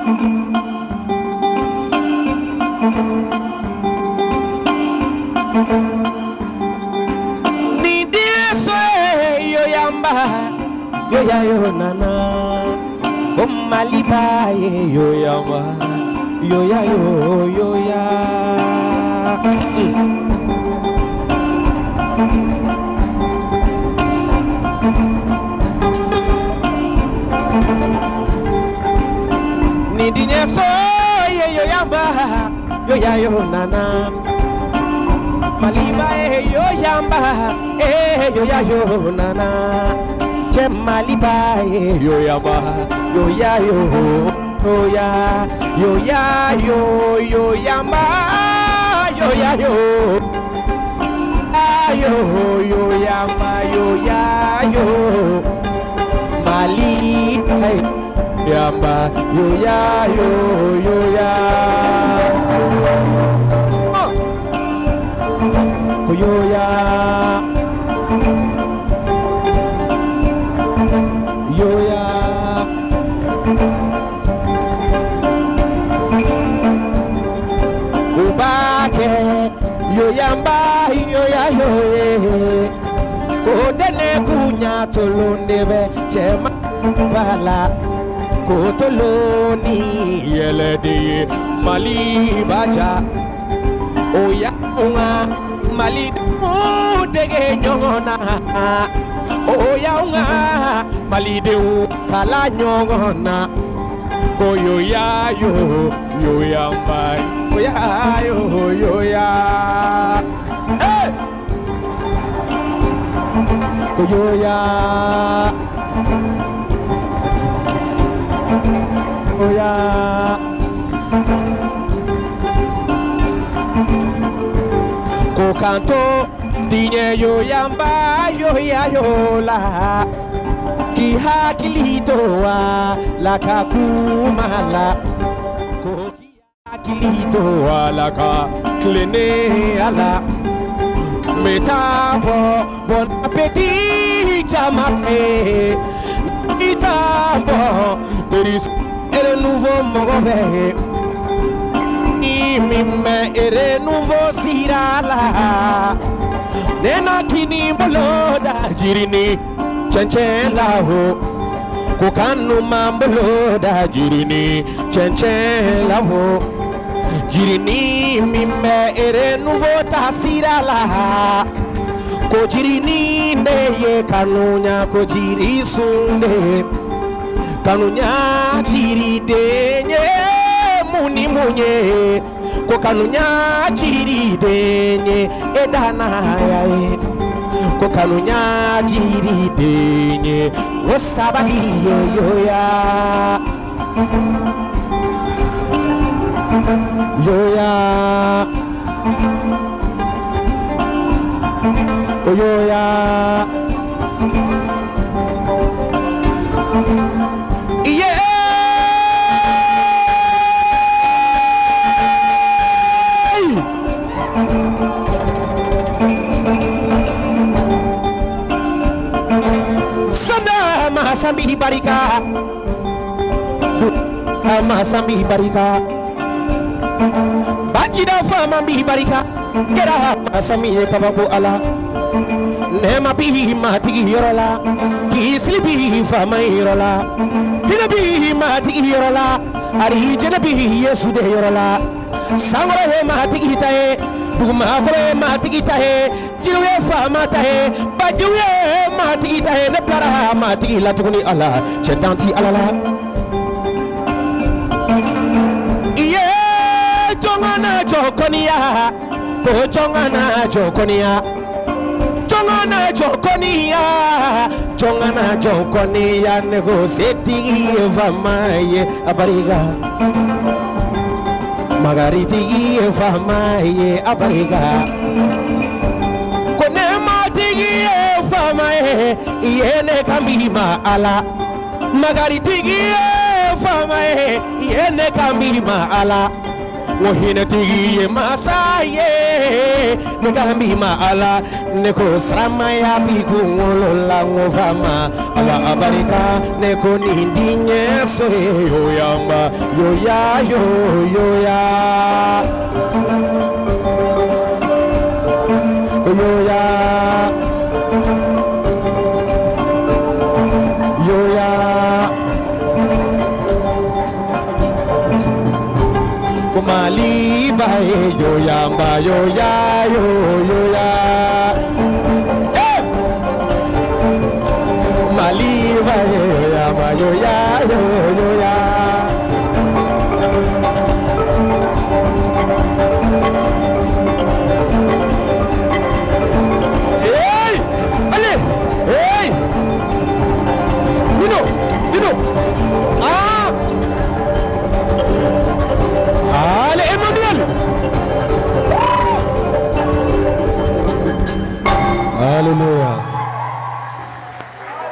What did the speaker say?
Ni diɲɛ so ye yoyamba yoya yo nana ko Maliba ye yoyamba yoya yo yoya. Ni diɲɛ so ye yoyamba yoya yo nana Maliba ye yoyamba eh yoya yo nana cɛ Maliba ye yoyamba yoya yo yoya yoya yo yoyamba yoya yo ayo yoyamba yoya yo Mali yamba yoya yo yoya oh. Yoya yoya u b'a kɛ yoyamba yoya yo ye ko dene kunya tolon de bɛ cɛma b'a la ko tolon ni yɛlɛ de ye Mali ba ja o ya nka Mali dege ɲɔgɔn na o ya nka Malidenw kala ɲɔgɔn na ko yoya yo yoyamba yoya yo yoya eh! Ko yoya yoya ko kanto diɲɛ yoyamba yoya yo la k'i hakili to a la ka kuma la ko k'i hakili to a la ka tilennenya la n bɛ taa bɔ bon appétit caman bɛ i t'a bɔ renouveau mɔgɔ bɛ ni min bɛ renouveau sira la ne na kini bolo da jiri ni cɛncɛn la ho ko kanu m'an bolo da jiri ni cɛncɛn la ho jiri ni min bɛ renouveau ta sira la ko jiri ni de ye kanuya ko jiri sun de kanuya jiriden ye mun ni mun ye ko kanuya jiriden ye e danaya ye ko kanuya jiriden ye o sabali ye yoya yoya yoya yeah. Sanda masa bi barika masa bi barika bajida fama bi barika kɛra masa min ye kabako ala nɛɛma bi matigi yɔrɔ la kisili bi faama yɔrɔ la hinɛ bi matigi yɔrɔ la arijɛnɛ bi yesu de yɔrɔ la sankɔrɔ ye matigi ta ye dugumakɔrɔ ye matigi ta ye jiriw ye faama ta ye bajiw ye matigi ta ye ne bilara matigi la tuguni ala cɛ dan ti ala la i ye jɔn kana jɔ kɔniya ko jɔn kana jɔ kɔniya jɔn kana jɔ kɔniya jɔn kana jɔ kɔniya ne ko setigi ye faama ye a barika magaritigi ye faama ye a barika ko ne matigi ye faama ye i ye ne kan bi ma ala magaritigi ye faama ye i ye ne kan bi ma ala. N ko hinɛtigi ye masa ye, ne kan b'i ma Ala. Ne ko siramaya b'i kunkolo la, n ko faama Ala abarika. Ne ko nin diɲɛ so ye yoyamba yoya yo yoya yoya yoya. Ko Maliba ye yoyamba yoya yo yoya. Eh! Maliba ye yoyamba yoya yo